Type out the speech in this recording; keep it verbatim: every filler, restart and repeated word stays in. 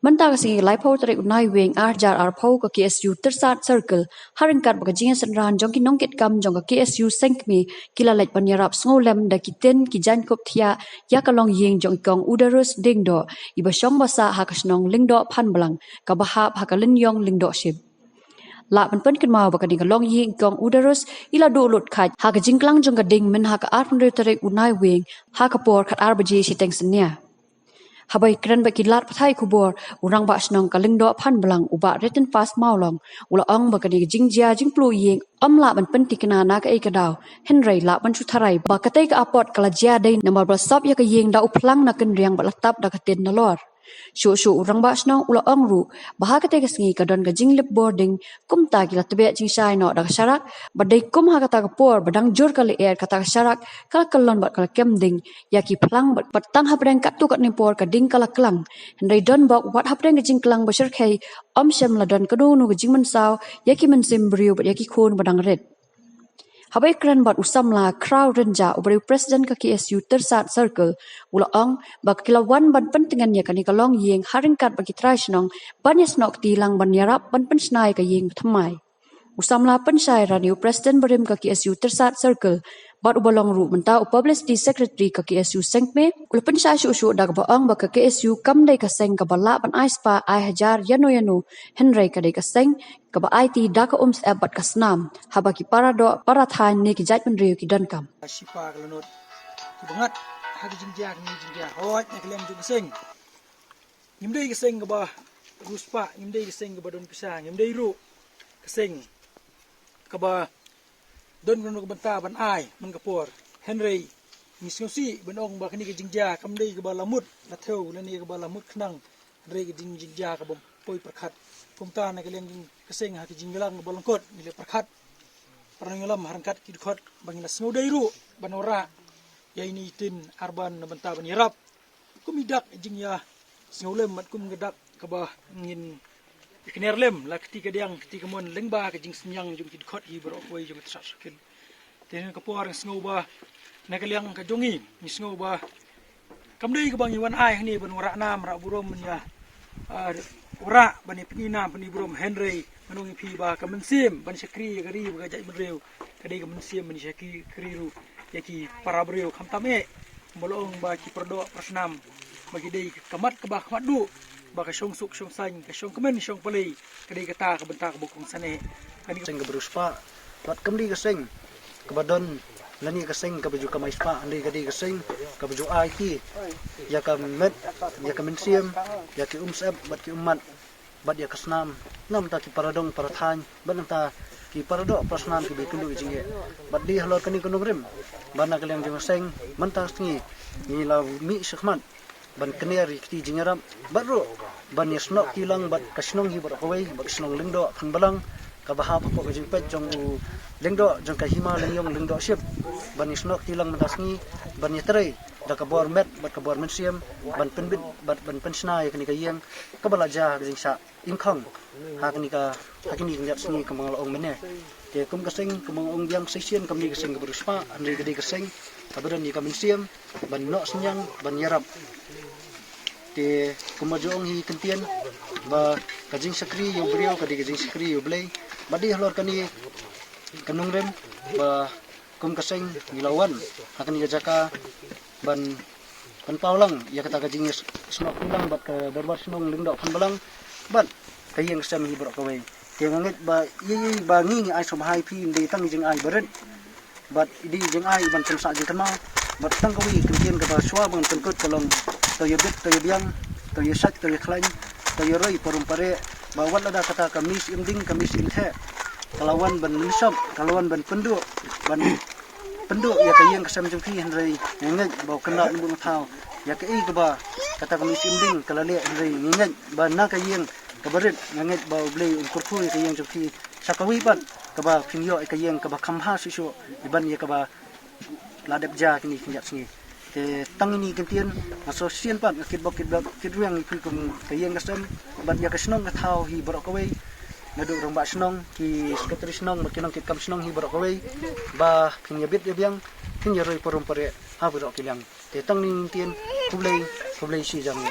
Mynta ka sngi laiphew tarik u Naiwieng ar hajar arphew ka K S U Tyrsad Circle, ha ryngkat bad ka jingïasynran jong ki nongkitkam jong ka K S U Seng Kmie, ki la leit ban ïarap sngewlem da ki tin ki jaiñkup thiah ïa ka longïing jong i Kong Udarus Diengdoh, iba shong ba sah ha ka shnong Lyngdoh Phanbalang, kaba hap ha ka Lyniong Lyngdoh Ship. Lah ban pynkynmaw ba kane ka longïing i Kong Udarus i la duh lut kheit ha ka jingklang jong ka ding mynha ka arphew hynriew tarik u Naiwieng ha ka por khatar baje shiteng synñia. Haba ïakren bad ki lad pathai khubor, u Rangbah Shnong ka Lyngdoh Phanbalang, u Bah Ritinfas Mawlong, u la ong ba kane ka jingjia jingpluh ïing ym lah ban pyntikna na kaei ka daw, hynrei lah ban shu tharai ba katei ka apot ka la jia dei namar ba la sop ïa ka ïing da u phlang na kynriang bad la tap da ka tin nalor. Shuh shuh u Rangbah Shnong u la ong ruh ba ha katei ka sngi ka don ka jinglip bording, kumta ki la tbeh jingshai noh da ka sharak, bad dei kum ha kata ka por ba dang jur ka lyer kata ka sharak ka la kyllon bad ka la kem ding ïa ki phlang bad, bad tang hapdeng katto katne por ka ding ka la klang. Hynrei don bok wat hapdeng ka jingklang ba shyrkhei ym shym la don kano kano ka jingmynsaw ïa ki mynsiem briew bad ïa ki khun ba dang rit. Haba ïakren bad u samla Khraw Rynjah, uba dei u president ka K S U Tyrsad Circle, u la ong ba ki la wan ban pyntngen ïa kane ka longïing ha ryngkat bad ki trai shnong ban ïasnoh kti lang ban ïarap ban pynshna ïa ka ïing ba thymmai. U samla Pynshai Rani, u president barim ka K S U Tyrsad Circle, bad uba long ruh mynta u publicity secretary ka K S U Seng Kmie, u la pynshai shuh shuh da kaba ong ba ka K S U kam dei ka seng kaba lah ban ai spah ai hajar ïano ïano, hynrei ka dei ka seng kaba aiti da ka umsyep bad ka snam, haba ki paradoh parathain ne ki jaitbynriew ki donkam. Shipa ka lanot ki bangat ha ka jingjia, ka jingjia hoi na ka liang jong ka seng. Ngim dei ka seng kaba riewspah, ngim dei ka seng kaba don pisa, ngim dei ruh ka seng kaba don kano ka bynta ban ai man ka por. Hynrei ngi sngewsih ban ong ba kane ka jingjia kam dei kaba la mut la thew lane kaba la mut khnang, hynrei ka jing, jingjia kaba poi pyrkhat. Kumta na ka liang jong ka seng ha ka jingïalang kaba lyngkot ngi la pyrkhat para nongïalam ha ryngkat ki dkhot ba ngi la sngewdei ruh ban wanrah ïa ine i tin arban na bynta ban ïarap kum i dak jingïasngewlem bad kum ka dak kaba ngin ïakner lem la kti kadiang kti kamon lyngba ka jingsynñiang jong ki dkhot hi baroh kawei jong ka Tyrsad Circle. Te na ka por ngi sngew ba na ka liang ka jong ngi, ngi sngew ba kam dei kaba ngi wan ai hangne ban wanrah nam rah burom ban ïa, ah, wanrah ban ïa pyni nam pyni burom, hynrei ngan ong ïa phi ba ka mynsiem ban shakri ïa ka ri bad ka jaitbynriew ka dei ka mynsiem ban shakri ruh ïa ki para briew, khamtam eh ba la ong ba ki paradoh parasnam ba ki dei ka mat kaba khmat duh, ba ka shongsuk shongsaiñ, ka shongkmen shongpalei ka dei kata ka bynta kaba kongsan eh. Kane ka seng kaba riewspah bad kam dei ka seng kaba don lane ka seng kaba ju kamai spah, hynrei ka dei ka seng kaba ju aiti ïa ka met, ïa ka mynsiem, ïa ki umsyep bad ki ummat bad ïa ka snam, na bynta ki paradong parathaiñ bad na bynta ki paradoh parasnam kiba ïakynduh ïa jingeh. Bad dei halor kane ka nongrim ba na ka liang jong ka seng mynta ka sngi ngi la mih shakhmat ban kner ïa kti jingïarap bad ruh ban ïasnoh kti lang bad ka shnong hi baroh kawei, bad ka shnong Lyngdoh Phanbalang kaba hap hapoh ka jingpeit jong u lyngdoh jong ka hima Lyniong Lyngdoh Ship, ban ïasnoh kti lang mynta ka sngi ban ïatrei da ka bor met bad ka bor mynsiem ban pynbit bad ban pynshna ïa kane ka ïing kaba la jia ha ka jingshah ingkhong ha kane ka, ha kine ki khyndiat sngi kumba nga la ong mynne. Te kum ka seng kumba nga ong biang, shisien kam dei ka seng kaba riewspah, hynrei ka dei ka seng kaba don ïa ka mynsiem ban noh synñiang ban ïarap. Te kumba ju ong hi kyntien ba ka jingshakri ïa u briew ka dei ka jingshakri ïa u Blei. Bad dei halor kane ka nongrim ba kum ka seng ngi la wan ha kane ka jaka ban, ban pynpaw lang ïa kata ka jingïasnoh kti lang bad ka dorbar shnong Lyngdoh Phanbalang bad ka ïing ka sem hi baroh kawei. Te nga ngeit ba ïa, ïa ba ngi ngi ai sngewbha ïa phi, ym dei tang jingai barit bad ym dei jingai ban pynsah jingkynmaw bad tang kawei ka ktien kaba shuwa ban pynkut ka long, to ïabit to ïabiang, to ïashait to ïakhlaiñ, to ïaroi parum pareh, ba wat lada kata ka mei shyieng ding ka mei shyieng theh ka la wan ban lynshop, ka la wan ban pynduh, ban pynduh ïa ka ïing ka sem jong phi, hynrei ngi ngeit ba u kynrad ngi bun thaw ïa kaei kaba kata ka mei shyieng ding ka la leh, hynrei ngi ngeit ba na ka ïing kaba rit, ngi ngeit ba U Blei un kyrkhu ïa ka ïing jong phi sha kawei pat kaba phin ïoh ïa ka ïing kaba kham bha shuh shuh ïa ban ïa kaba la dep jia kine ki khyndiat sngi. Te tang ine i kyntien, nga sngewsih pat nga kitbok kitbok kitrwiang ïa phi kum ka ïing ka sem bad ïa ka shnong ka thaw hi baroh kawei, naduh rangbah shnong, ki sekretari shnong bad ki nongkitkam shnong hi baroh kawei, ba phin ïabit ïabiang, phin ïaroi parum pareh ha baroh ki liang. Te tang ine i kyntien, khublei, khublei shibun.